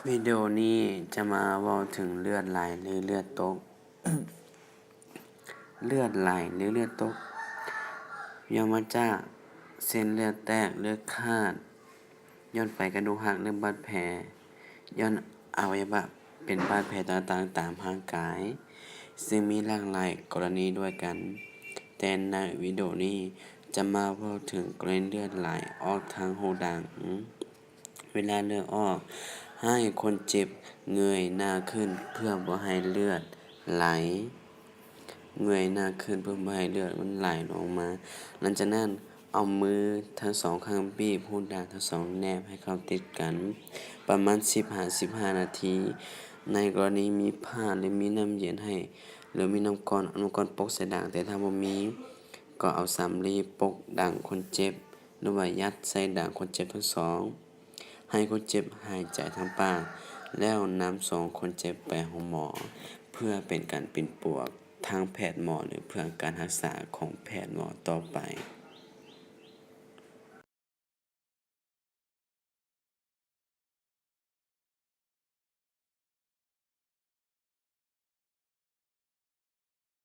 ວິດີໂອນີ້ຈະມາເວົ້າເຖິງເລືອດໄຫຼ ຫຼື ເລືອດຕົກ. ເລືອດໄຫຼ ຫຼື ເລືອດຕົກ ຍ່ອມມາຈາກເສັ້ນເລືອດແຕກ ເລືອດຂາດ, ຍ້ອນໄປກະດູກຫັກ ຫຼື ບາດແຜ, ຍ້ອນອະໄວຍະວະເປັນບາດແຜຕ່າງໆຕາມຮ່າງກາຍ, ຊຶ່ງມີຫຼາກຫຼາຍກໍລະນີດ້ວຍກັນ. ແຕ່ໃນວິດີໂອນີ້ຈະມາເວົ້າເຖິງກໍລະນີເລືອດໄຫຼອອກທາງຮູດັງ. ເວລາເລືອດອອກ, ໃຫ້ຄົນເຈັບເງີຍໜ້າຂຶ້ນເພື່ອບໍ່ໃຫ້ເລືອດໄຫຼ. ເງີຍໜ້າຂຶ້ນເພື່ອບໍ່ໃຫ້ເລືອດມັນໄຫຼລົງມາ. ຫຼັງຈາກນັ້ນ, ເອົາມືທັງສອງຂ້າງບີບຮູດັງທັງສອງແນບໃຫ້ເຂົ້າຕິດກັນ ປະມານສິບຫາສິບຫ້ານາທີ. ໃນກໍລະນີມີຜ້າ ຫຼື ມີນ້ຳເຢັນໃຫ້ ຫຼື ມີນ້ຳກ້ອນ ເອົານ້ຳກ້ອນປົກໃສ່ດັງ, ແຕ່ຖ້າບໍ່ມີ ກໍເອົາສຳລີປົກດັງຄົນເຈັບ ຫຼືວ່າຍັດໃສ່ດັງຄົນເຈັບທັງສອງ. ໃຫ້ຄົນເຈັບຫາຍໃຈທາງປາກ ແລ້ວນຳສົ່ງຄົນເຈັບໄປໂຮງໝໍ ເພື່ອເປັນການປິ່ນປົວທາງແພດໝໍ ຫຼື ເພື່ອການຮັກສາຂອງແພດໝໍຕໍ່ໄປ.